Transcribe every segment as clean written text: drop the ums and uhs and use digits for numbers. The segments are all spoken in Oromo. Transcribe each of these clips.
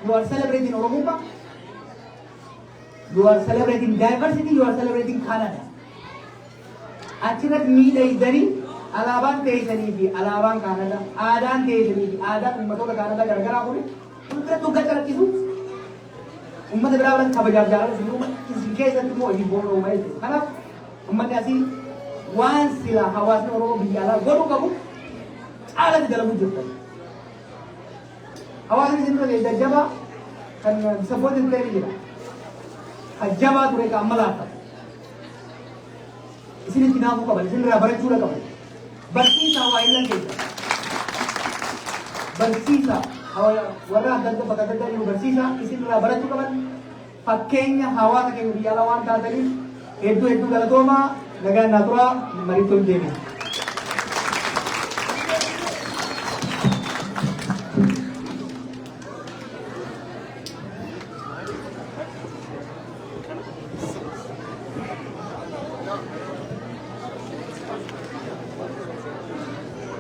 You are celebrating Oromummaa. You are celebrating diversity. You are celebrating Canada. Achirratti miidhagsanii alaabaan teessanii fi alaabaan Kaanadaa, aadaan teessanii fi aadaan uummattoota Kaanadaa garagaraa kun fuulduratti hoggaa calaqqisu, uummata biraa biratti kabajaaf jaalala isin uuma, isin keessatti immoo isin boona uuma jechuudha. Kanaaf uummanni asii waan sila hawaasni Oromoo biyya alaa godhuu qabu caalatti dalaguu jirtan. Hawaasni isin dura jajjabaa kan disappointed ta'e ni jira. Kan jabaa ture kan amma laaffate. Isinitti naafuu qaban, isin irraa barachuudha qaban. Barsiisaa waa illan keessa. Barsiisaa warra adda addaa bakka adda addaa jiru, barsiisaa isin irraa barachuu qaban. Fakkeenya hawaasa keenya biyya alaa waan taataniif hedduu hedduu galatoomaa, nagaan naa turaa, mariitti ol deebi'a.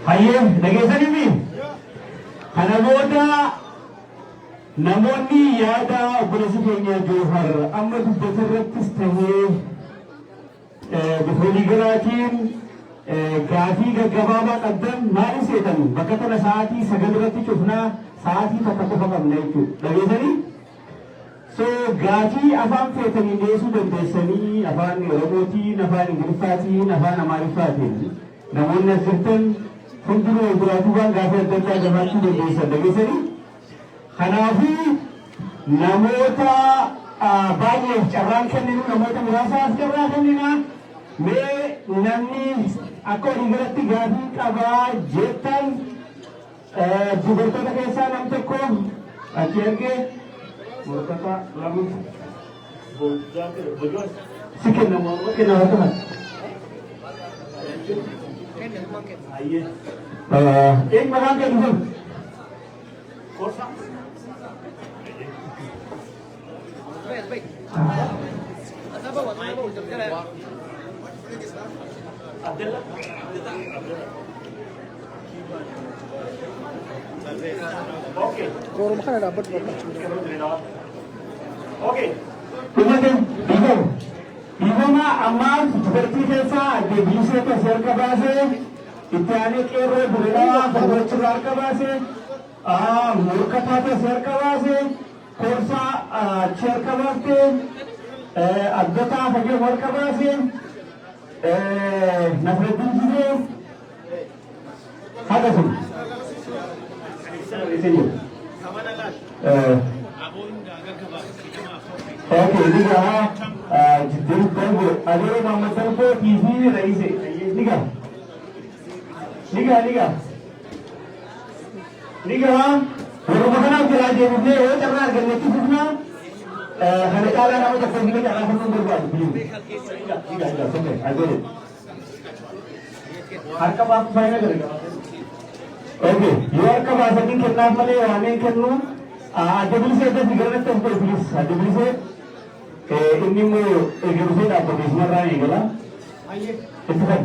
Hayyee, dhageessanii? Kana booda namoonni yaada obboleessi keenya Joofar amma dubbate irrattis tahee bifa waliigalaatiin gaafii gaggabaabaa qabdan maali seetan? Bakka tana sa'aatii 9 irratti cufnaa, sa'aatii 1 qofa qabna jechuudha. Dhageessanii? So gaafii afaan feetanii dhiyeessuu dandeessanii, afaan Oromootiin, afaan Ingiliffaatiin, afaan Amaariffaatiin, namoonni as jirtan hundinuu wal duraa duubaan gaafii adda addaa gaafachuu dandeessan, dhageessanii? Kanaafuu namoota baay'eef carraan kenninu, namoota muraasaaf carraa kennina. Mee namni akka waliigalatti gaafii qabaa jettan, dubartoota keessaa nam tokko achi ergee morkata lama si kenna, morma kenna harka. Eenyu maqaan kee dhufan? Rooruma kana dhaabbadhu bakka. Dhumate dhiifama. Dhiifama, ammaaf dubartii keessaa adde Biisee Tasee harka baasee, itti aanee qeerroo Buleelaa Farwachirraa harka baasee, morkataa Tasee harka baasee, Koorsaa achi harka baaftee, Abdataa Fayyoo harka baasee, Nasreddin Jibee haga sun. Okay, niga jidduu darbu Adeero Muhammad Darbo fi Raise niga niga niga niga waruma kanaaf jalaa deebifnee yoo carraa argannetti fufnaa. Kana caalaa nama tokko illee carraa kennuun barbaadu. Niga niga niga, okay, I got it. Harka baasu faayina gara. Okay, yoo harka baasanii kennaaf malee waameen kennu. Adda Bilisee dafii garanatti as ba'e, bilis. Adda Bilisee inni immoo eegabisee dhaabbate isumarraa eegala. Itti fa'i.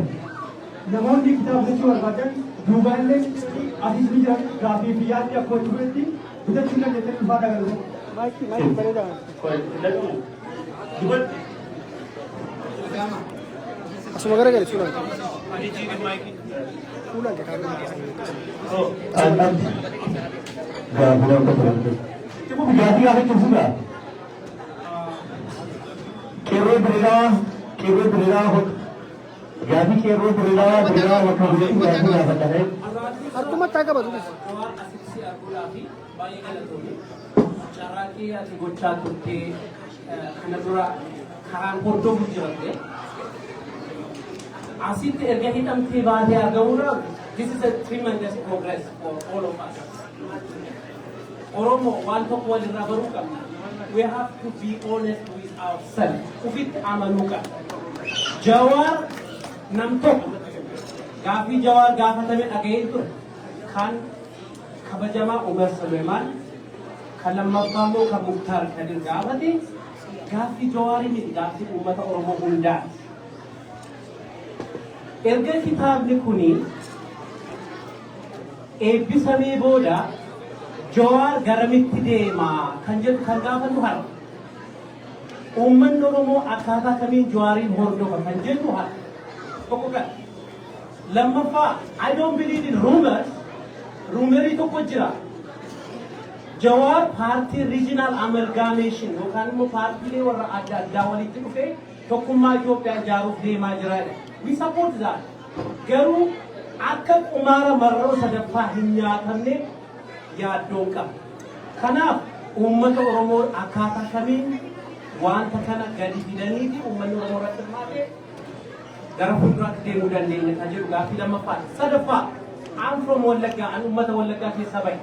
Namoonni kitaaba bitachuu barbaadan duubaallee asiis ni jiran, gaafii fi yaadni akkuma jirutti bitachuu dandeettan, ulfaadhaa galu. Maayikii maayikii bareedaa. Asuma garagale suuraan. Fuulaan kee kaa'ame. Gaafii nama tokko. Gaafii gaafachuuf fuudha. Qeerroo Birilaa, qeerroo Birilaa hotu. Gaafii qeerroo Birilaa, Birilaa bakka bu'eetti gaafii gaafadha. Harkumatti haa qabatu. Waan asitti si arguudhaa fi baay'ee galatoomi. Carraaqqii ati gochaa turte kana dura karaan hordofu jira ture. Asitti erga hidhamtee baatee argamuudhaaf, this is a tremendous progress for all of us. Oromoo waan tokko walirraa baruu qabna. We have to be honest with ourselves. Ufitti amanuu qabna. Jawaar nam tokko gaafii Jawaar gaafatame dhaga'ee ture. Kan kabajamaa Umar Suleemaan, kan lammaffaa immoo kan Muktaar Kadir gaafate, gaaffii Jawaarii miti, gaaffii uummata Oromoo hundaati. Erga kitaabni kuni eebbisamee booda Jawaar garamitti deema kan jedhu kan gaafannu har'a. Uummanni Oromoo akkaataa kamiin Jawaariin hordofa kan jennu har'a. Tokko kan. Lammaffaa, I don't believe in rumors. Rumorii tokko jira. Jawaar paartii regional amalgamation yookaan immoo paartiilee warra adda addaa walitti dhufee tokkummaa Itoophiyaa ijaaruuf deemaa jira. We support that. Garuu akka qumaara marroo sadaffaa hin nyaatamne yaaddoon qaba. Kanaaf uummata Oromoo akkaataa kamiin wanta kana gadi fidanii fi uummanni Oromoo irratti hirmaatee gara fuulduraatti deemuu dandeenya kan jedhu gaaffii lammaffaa. Sadaffaa, I'm from Wallaggaa, an uummata Wallaggaa keessaa bahe.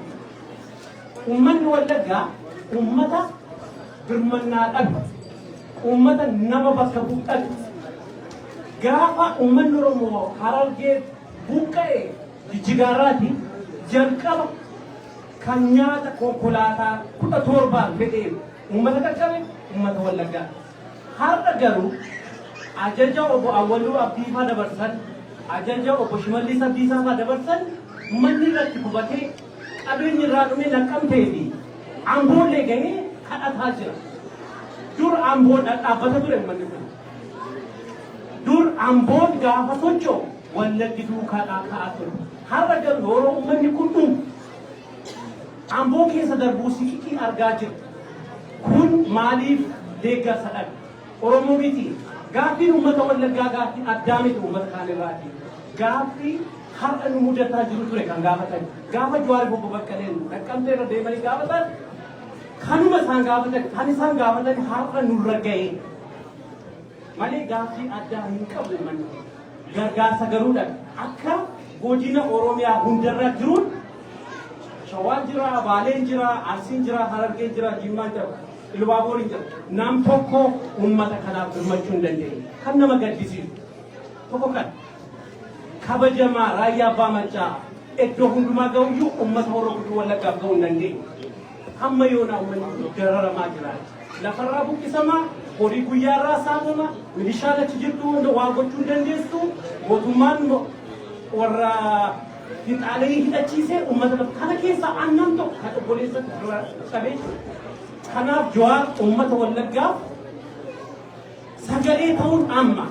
Uummanni Wallaggaa uummata birmannaa dhabe, uummata nama bakka bu'u dhabe. Gaafa uummanni Oromoo Harargee buqqa'e Jijjigaarraati jalqaba kan nyaata konkolaataa 17n fedhee uummata qaqqabe uummata Wallaggaa. Har'a garuu ajaja obbo Awwaluu Abdiifaa dabarsan, ajaja obbo Shimallis Abdiisaa faa dabarsan, manni irratti gubatee, qabeenyi irraa dhume, Naqqamtee fi Amboollee gahee kadhataa jira. Dur Amboon dhaabbata ture manni kun. Dur Amboon gaafa socho'u Wallaggi duukaa ka'aa ture. Har'a garuu yeroo uummanni kun dhumu Amboo keessa darbuu siqiqii argaa jira. Kun maaliif deeggarsa dhabe? Oromoo miti. Gaaffiin uummata Wallaggaa gaaffii addaa miti uummata kaan irraati. Gaaffii har'a nu mudataa jiru ture kan gaafatan. Gaafa Jawaar, obbo Baqqaleen Naqqamtee irra deemanii gaafatan, kanuma isaan gaafatan, kan isaan gaafatan har'a nurra ga'e. Malee gaaffii addaa hin qabu uummanni. Gargaarsa garuudha. Akka godina Oromiyaa hundarra jiruun Shawaan jira, Baaleen jira, Arsiin jira, Harargeen jira, Jimmaan jira, Ilubaabooriin jira. Nam tokko uummata kanaaf birmachuu hin dandeenye. Kan nama gaddisiisu. Tokko kan kabajamaa Raayyaa Abbaa Maccaa iddoo hundumaa ga'uyyuu uummata Horoo Guduruu Wallaggaaf ga'uu hin dandeenye. Hamma yoonaa uummanni kun dararamaa jira. Lafarraa buqqisamaa, horii guyyaarraa saamama, milishaan achi jirtu hunda waa gochuu hin dandeessu. Mootummaan warra finxaalee hidhachiisee uummata lafa kana keessa aannan tokko kan obboleessa dhabee jiru. Kanaaf Jawaar uummata Wallaggaaf sagalee ta'uun amma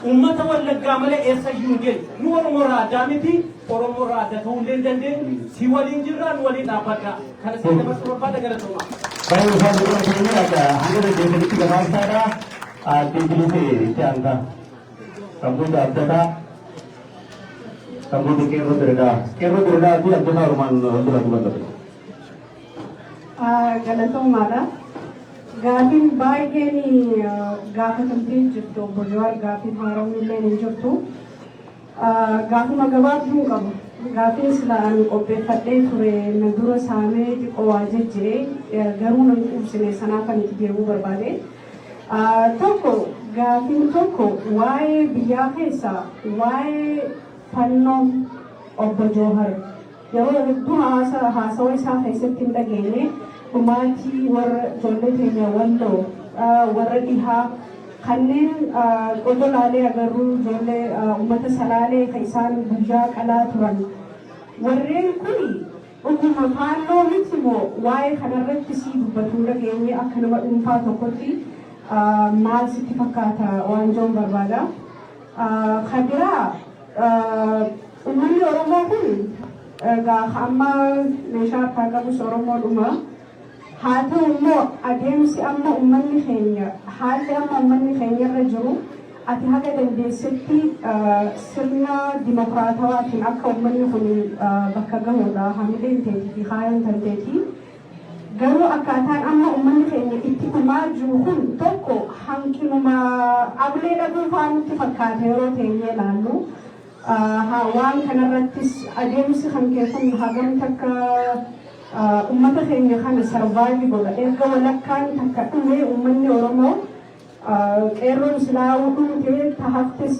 uummata Wallaggaa malee eessayyuu hin geenye. Nu Oromoo irraa addaa miti, Oromoo irraa adda ta'uu illee hin dandeenyu. Si waliin jirra, nu waliin dhaabbadha. Kana si dabarsuu barbaada, galatoomaa. Baay'ee isaan dura keenya akka hanga dandeessanitti gabaabsaadha. Addee Bilisee itti aantaa. Kan booda Abdataa. Kan booda Qeerroo Diridaa. Qeerroo Diridaa fi Abdataa Oromaan wal dura dubbatu. Galatoomaadha. Gaafiin baay'een gaafatamtee jirtu, obbo Jawaar, gaafiin haaromni illee hin jirtu. Gaafuma gabaabduu qabu. Gaafiin sila ani qopheeffadhee ture na dura saamee xiqqoo waa jejjee, garuu nan quubsine, sanaaf ani itti deemuu barbaade. Tokko, gaafiin tokko waa'ee biyyaa keessaa, waa'ee fannoo, obbo Joohar yeroo hedduu haasawa isaa keessatti hin dhageenye, dhumaatii warra ijoollee teenya Walloo, warra dhihaa, kanneen qotolaalee agarruu, ijoollee uummata Salaalee kan isaan guyyaa qalaa turan, warreen kun dhuguma faannoo miti moo? Waa'ee kanarratti sii dubbatuu dhageenye, akka nama dhuunfaa tokkotti maal sitti fakkaata waan jiruun barbaada. Kan biraa, uummanni Oromoo kun egaa amma meeshaa harkaa qabus Oromoodhuma. Haa ta'u immoo adeemsi amma uummanni keenya, haalli amma uummanni keenya irra jiru, ati haga dandeessetti sirna dimokiraatawaatiin akka uummanni kun bakka gahudha hamileen teetii fi kaayoon tanteetii. Garuu akkaataan amma uummanni keenya itti dhumaa jiru kun tokko hanqinuma ablee dhabuu fa'aa nutti fakkaata yeroo teenyee ilaallu. Waan kanarrattis adeemsi kan kee kun hagam takka uummata keenya kana survive godha? Erga walakkaan takka dhume, uummanni Oromoo, qeerroon silaa dhumte, tahaftes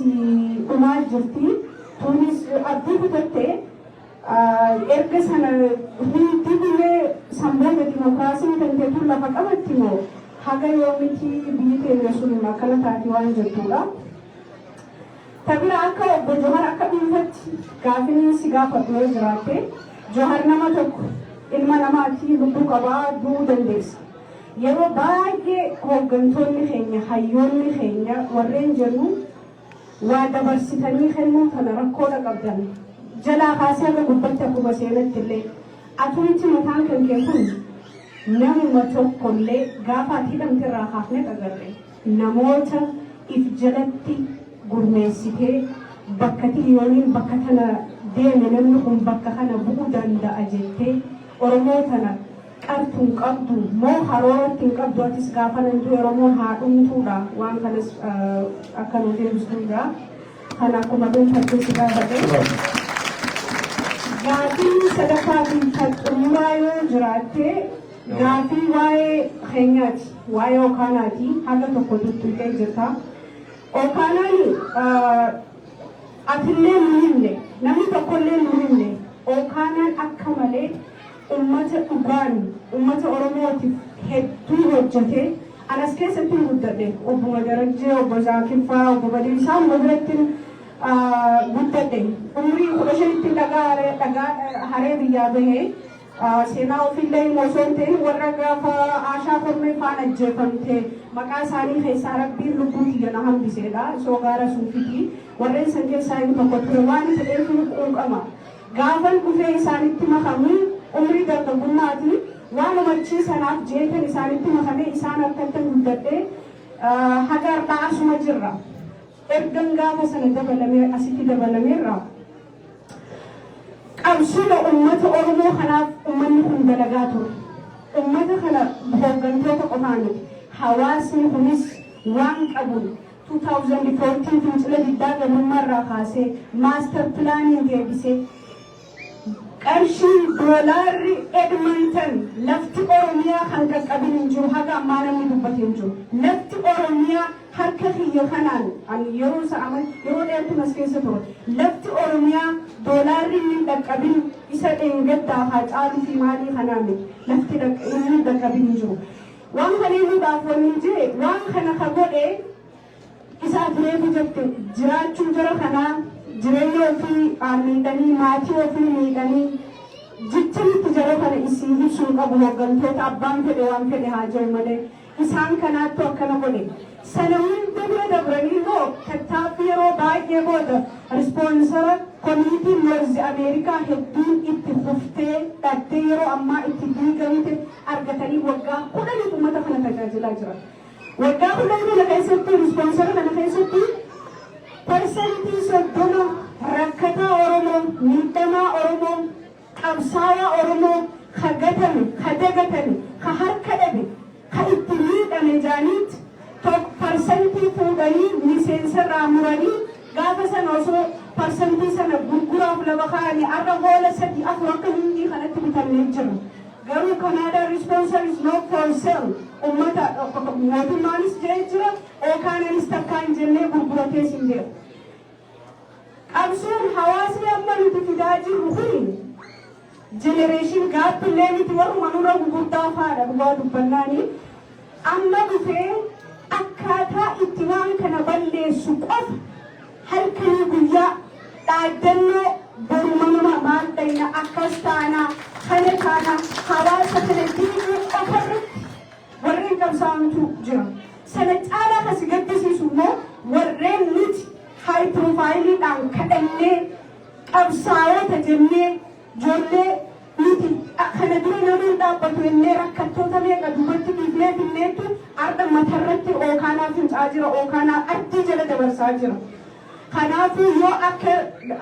dhumaa jirti. Tunis abdii kutatte. Erga sana hundi dhumee sanboota dimokiraasiin kan ta'e lafa qabatti moo haga yoomiti biyyi keenya sun akkana taati waan jettudha. Tabira, akka obbo Johar akka dhuunfatti gaaffiin si gaafadhu yoo jiraatte, Johar nama tokko Ilma namaati, lubbuu qabaa, du'uu dandeessa. Yeroo baay'ee hooggantoonni keenya, hayyoonni keenya warreen jennu, waa dabarsitanii kennuu tana rakkoodha qabdan. Jalaa kaasee haga gubbatti, akkuma seenatti illee atumti mataan kan kee kun namuma tokkollee gaafa ati hidhamte irraa kaafnee agarre, namoota if jalatti gurmeessitee bakka tiyyooniin bakka tana deeme, namni kun bakka kana bu'uu danda'a jettee Oromoo tana qartu hin qabdu moo karooratti hin qabdu? Atis gaafa nan du'e Oromoon haa dhumtuudha. Waan kanas akka nu deebistudha. Kana akkuma dhuunfattee si gaafadhe. Gaafii sadaffaa fi kan xumuraa yoo jiraatte, gaafii waa'ee keenyaati, waa'ee Okaanaati, haga tokko tuttuqee jirta. Okaanaan atillee nu himne, namni tokkollee nu himne. Okaanaan akka malee ummata dhugaan ummata Oromootiif hedduu hojjete. Anas keessatti hin guddadhe. Obbo Darajjee, obbo Zaakirfaa, obbo Badii, isaan biratti guddadhe. Umrii 15tti dhagaa haree biyyaa bahee, seenaa ofiillee himu osoo hin ta'in, warra gaafa Aashaa Kormee faana ajjeefamte maqaa isaanii keessaa Rabbiin lubbuu kiyya na hambiseedha. Soo gaara suufiti. Warreen san keessaa inni tokko ture waan ta'eef quuqama. Gaafan dhufee isaanitti makamu umrii dargaggummaati. Waan umachii sanaaf jeetan isaanitti makamee, isaan harkattan guddadhee haga har'aa asuma jirra. Ergan gaafa sana dabalamee asitti dabalameerra. Qabsuma uummata Oromoo kanaaf uummanni kun dalagaa ture. Uummata kana hooggantoota qofaa miti. Hawaasni kunis waan qabuun 2014 fincila diddaa gabrummaa irraa kaasee master planiin deebisee, qarshiin doolaarri Edmonton lafti Oromiyaa kan qaqqabin hin jiru, haga ammaa namni dubbate hin jiru. Lafti Oromiyaa harka kiyya kanaan ani yeroo isa aman yeroo dheertuun as keessa ture. Lafti Oromiyaa doolaarri inni hin dhaqqabin isa dheengaddaa haa caaluu fi maalii kanaa miti. Lafti inni hin dhaqqabin hin jiru. Waan kana himuudhaaf wanni jee, waan kana ka godhe isaa tureetu jette, jiraachuu jara kanaa jireenya ofii miidhanii, maatii ofii miidhanii, jichanitti jara kana isii ibsuu hin qabu. Hooggantoota abbaan fedhe waan fedhe haa jiru malee, isaan kanaattu akkana godhe. Sana hunda bira dabranii immoo tattaaffii yeroo baay'ee booda sponsor communityn North America hedduun itti kuftee dhabdee, yeroo ammaa itti diigamte argatanii waggaa 10f uummata kana tajaajilaa jiran. Waggaa 10 kana keessatti, sponsor kana keessatti 30% rakkataa Oromoo, miidhamaa Oromoo, qabsaawaa Oromoo ka gatame, ka dagatame, ka harka dhabe, ka itti miidhame jaaniit parsantii fuudhanii miseensarraa muranii, gaafa sana osoo parsantii sana gurguraaf lafa kaa'anii har'a hoola sadi afur akka Hindii kanatti bitannee jira. Garuu Canada sponsor is not for sale. Ummata mootummaanis jedhee jira, Okaanaanis takkaa hin jennee gurguratees hin beeku. Qabsoon hawaasni amma nuti fidaa jirru kuni generation gapillee miti, warruma nurra gurguddaa faadha dhugaa dubbannaani. Amma dhufee akkaataa itti waan kana balleessu qofa halkanii guyyaa dhaaddannoo, boruma nama maal dhayna, akkas taanaa, kana taanaa, hawaasa kana diiguu qofarratti warreen qabsaa'antu jira. Sana caalaa kasi gaddisiisu immoo warreen nuti high profileiidhaan kadhannee qabsaa'ota jennee, ijoollee nuti kana dura nama hin dhaabbatu jennee rakkattoota meeqa duubatti dhiifnee finneettu arda matarratti Okaanaa fincaa jira, Okaanaa ardii jala dabarsaa jira. Kanaafuu yoo akka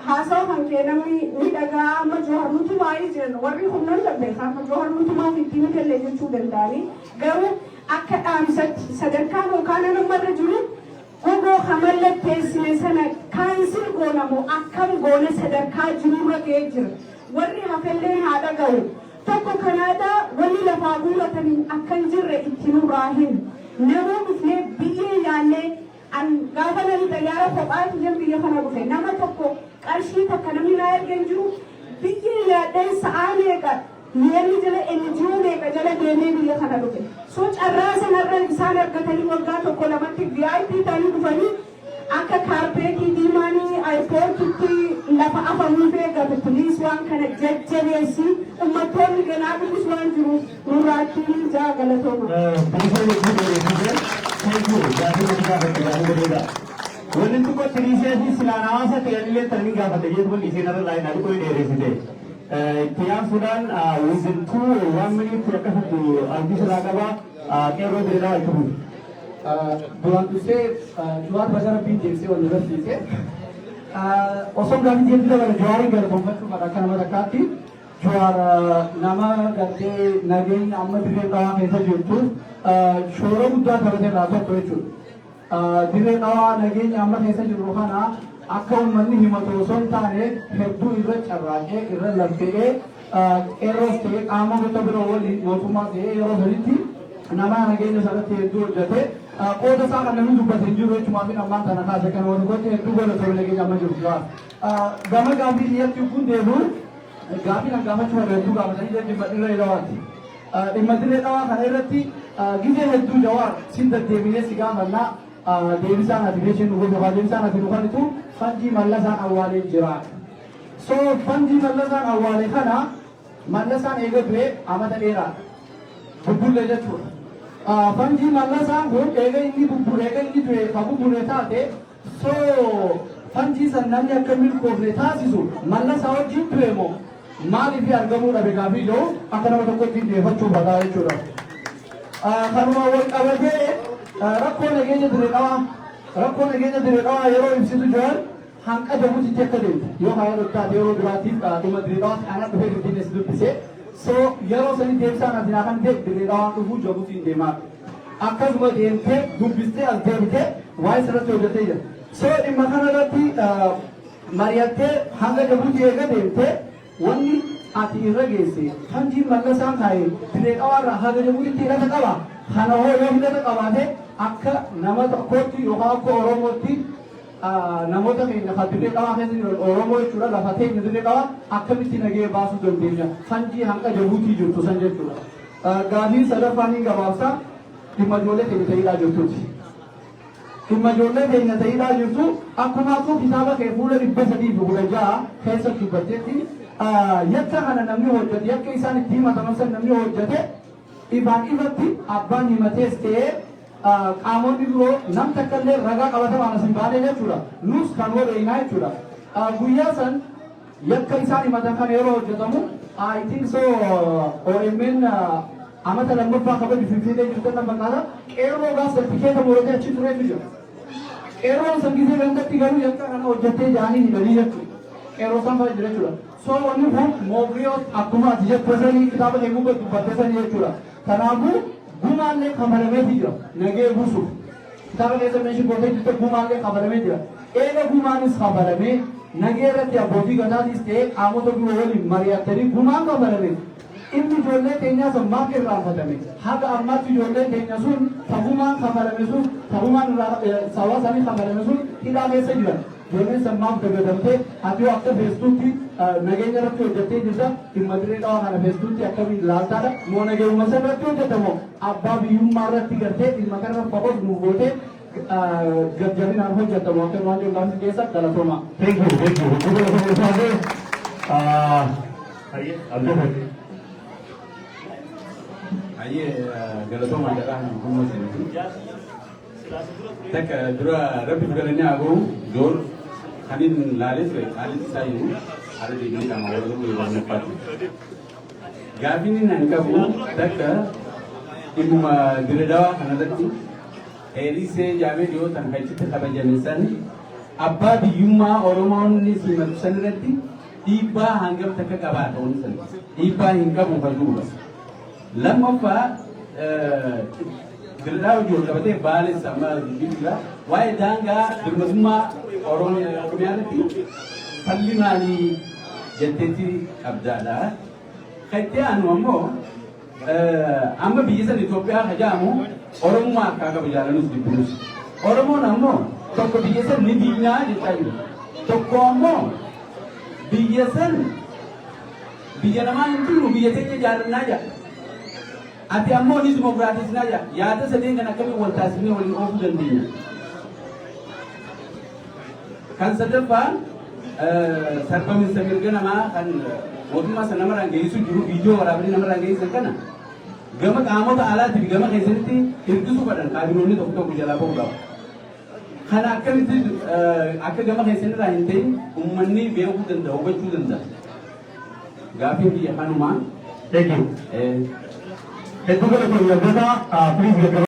haasawa kan kee namni ni dhagaa, amma Jawar nutu maayii jiran warri humna hin beekaa, amma Jawar nutumaaf ittiin kenne jechuu danda'anii, garuu akka dhaamsatti sadarkaan Okaanaa namarra jiru gogoo kamallatteessine sana cancel goonamoo akkam goona sadarkaa jirurra ga'ee jira. Warri hafelleen haa dhaga'u. Tokko, Kanaadaa wanni lafaa guurataniin akka hin jirre itti nurraa himu. Namuu dhufnee biyyee yaallee, an gaafa nani xayyaara kophaati jan biyya kana dhufe, nama tokko qarshii takka namni naa erga hin jiru. Biyyee yaadheen sa'aa meeqa mi'anni jala NGO meeqa jala deemee biyya kana dhufe. So carraa sanarra isaan argatanii waggaa tokko lamatti VIP ta'anii dhufanii akka carpetii diimaanii airportitti lafa afamuuf eegatu. Please, waan kana jajjabeessi ummata. Dhaloonni ganaa dhufus waan jiruuf nurraatti jaa, galatooma. Bilisoo jechuu dheeressite. Thank you. Gaafii gadi gaafate, gaafii bareeda. Wanni xiqqoo tiriisee fi silaan hawaasa ta'anillee tanii gaafate jeetu kun isheen irra laayinaa xiqqoo dheeressite. Itti aansuudhaan within 2 or 1 minute akkasitti abdii sirraa qaba. Qeerroo diriiraa itti fufi. Duraan dursee Jawaar baga Rabbiin deebisee wal barsiise. Osoo gaafii deemtu dabala, Jawaarin galatoonfachuu fadha akka nama takkaatti. Jawaar nama gartee nageenya amma Dirree Dhawaa keessa jirtuuf shoora guddaa taphate irraa tokko jechuudha. Dirree Dhawaa nageenya amma keessa jirru kana akka uummanni himatu osoo hin taane, hedduu irra carraaqee, irra lafte'ee, qeerroos ta'ee qaamota biroo waliin, mootummaa ta'ee, yeroo sanitti nama nageenya sanatti hedduu hojjete. Qooda isaa kan namni dubbate hin jiru jechumaa fi ammaan tana kaase kan wal gote hedduu galatoomne nageenya amma jiru. Gama gaafii kiyyatti kun deebi'u, gaafii kan gaafachuu fedhu hedduu gaafatanii dhimma Dirree Dhawaati. Dhimma Dirree Dhawaa kana irratti gizee hedduu Jawaar sin deddeebinee si gaafannaa, deebisaan ati meeshaan nu godhu, deebisaan ati nu kennitu fanjii Mallasaan awwaalee jira. So fanjii Mallasaan awwaale kana, Mallasaan eega du'e amata dheeraadha. Bubbullee jechuudha. Fanjii Mallasaan kun eega inni bubbule, eega inni du'e ka bubbule taate, so fanjii san namni akka milkoofne taasisu Mallasaa wajjin ture moo maaliif argamuu dhabe gaafii jiru akka nama tokkotti dhiyeeffachuu fadhaa jechuudha. Kanuma wal qabatee rakkoo nageenya Dirree Dhawaa, rakkoo nageenya Dirree Dhawaa yeroo ibsitu jiran hanqa Jabuutitti akka deemte yoo kaayyaa taate, yeroo biraatiif dhuma Dirree Dhawaatti ana dhufee Finfinnee si dubbise. So yeroo sanii deebisaan ati naa kan ta'e Dirree Dhawaan dhufuu Jabuutiin deemaa. Akkasuma deemtee dubbistee as deebitee waa'ee sirratti hojjetee jira. So dhimma kanarratti mari'attee hanga Jabuutii eega deemtee, wanni ati irra geesse fanjiin Mallasaan kaa'e Dirree Dhawaarraa haga Jabuutitti hidhata qaba. Kana hoo yoo hidhata qabaate, akka nama tokkootti yookaan akka Oromootti namoota keenya kan Dirree Dhawaa keessa jiran, Oromoo jechuudha, lafa teenya Dirree Dhawaa akkamitti nagee baasuu dandeenya fanjii hanga Jabuutii jirtu san jechuudha. Gaafii sadaffaan hin gabaabsa, dhimma ijoollee keenya ta'idhaa jirtuuti. Dhimma ijoollee keenya ta'idhaa jirtu, akkuma akkoo kitaaba kee fuula 316 keessatti dubbatteetti, yakka kana namni hojjete, yakka isaan itti himataman san namni hojjete, ifaan ifatti abbaan himatees ta'ee qaamonni biroo nam takka illee ragaa qabatamaan as hin baane jechuudha. Nus kan wabeeynaa jechuudha. Guyyaa san yakka isaan himatan kana yeroo hojjetamu, I think so, OMN amata lammaffaa kabaju Finfinnee jirtan na fakkaata. Qeerroo gaaf sartifikeeta muratee achi tureetu jira. Qeerroon san gisee gandatti garuu yakka kana hojjettee jaanii hidhanii jechuudha. Qeerroo san fa'a jira jechuudha. So wanni kun moogriyoo akkuma ati jette sanii, kitaaba kee gubbaa dubbatte sanii jechuudha. Kanaafuu gumaallee kafalameeti jira nagee buusuuf. Kitaaba keessa meeshii gootee jirte, gumaallee kafalamee jira. Eega gumaanis kafalamee, nagee irratti abbootii gadaatis ta'ee qaamota biroo waliin mari'attanii gumaan kafalame, inni ijoollee teenyaa san maaf irraanfatame? Haga ammaatti ijoolleen teenya sun tagumaan kafalame sun, tagumaan irraa sababa sanii kafalame sun hidhaa keessa jiran. Ijoolleen san maaf dagatamte? Ati yoo akka feestuutti nageenya irratti hojjettee jirta, dhimma Dirree Dhawaa kana feestuutti akkamiin ilaaltaadha? Moo nageenyuma san irratti hojjetamoo abbaa biyyummaa irratti gartee dhimma kanarra focus nuuf gootee gajjabinaan hojjetamu akka waan jiru gaafsi keessa? Galatooma. Thank you, thank you. Hayyee, Abdul. Hayyee, galatooma jedhaa humna seentu. Takka dura Rabbi galanni haa gahu. Joor kan inni laalee ture qaalitti isaa jiru haala deebiin qaama wal gahu yeroo lammaffaatti. Gaafiin inni ani qabu takka dhimmuma Dirree Dhawaa kanarratti Eelisee jaamee dhiyoo tan kan itti kabajame san abbaa biyyummaa Oromoonni simatu san irratti dhiibbaa hangam takka qabaata wanni san? Dhiibbaa hin qabu kan jirudha. Lammaffaa, Dirree Dhawaa wajjin wal qabatee Baales amma dubbiin jira. Waa'ee daangaa birmadummaa Oromiyaa irratti falli maalii jetteetti qabdaadha. Kan itti aanu ammoo, amma biyya san Itoophiyaa ka jedhamu Oromummaa harkaa qabu jaalanus jibbinus. Oromoon ammoo tokko biyya san ni diinaa jechaa jiru. Tokko ammoo biyya san biyya namaa hin turru, biyya teenya jaallannaa jedha. Ati ammoo ni dimokiraatisnaa jedha. Yaada sadeen kan akkamiin wal taasifnee waliin oofuu dandeenya? Kan sadaffaan Sarbaminsa mirga namaa kan mootummaa sana namarraan geessisu jiru, viidiyoo waraabanii namarraan geessisan kana gama qaamota alaatiif gama keessanitti hirkisuu fedhan kaabinoonni tokko tokko jalaa ba'uu qaba. Kana akkamitti akka gama keessanirraa hin ta'in uummanni beekuu danda'a, hubachuu danda'a? Gaafiin biyya kanumaa. Thank you. Hedduu galatoomii, Abdataa. Please, gaggabaa.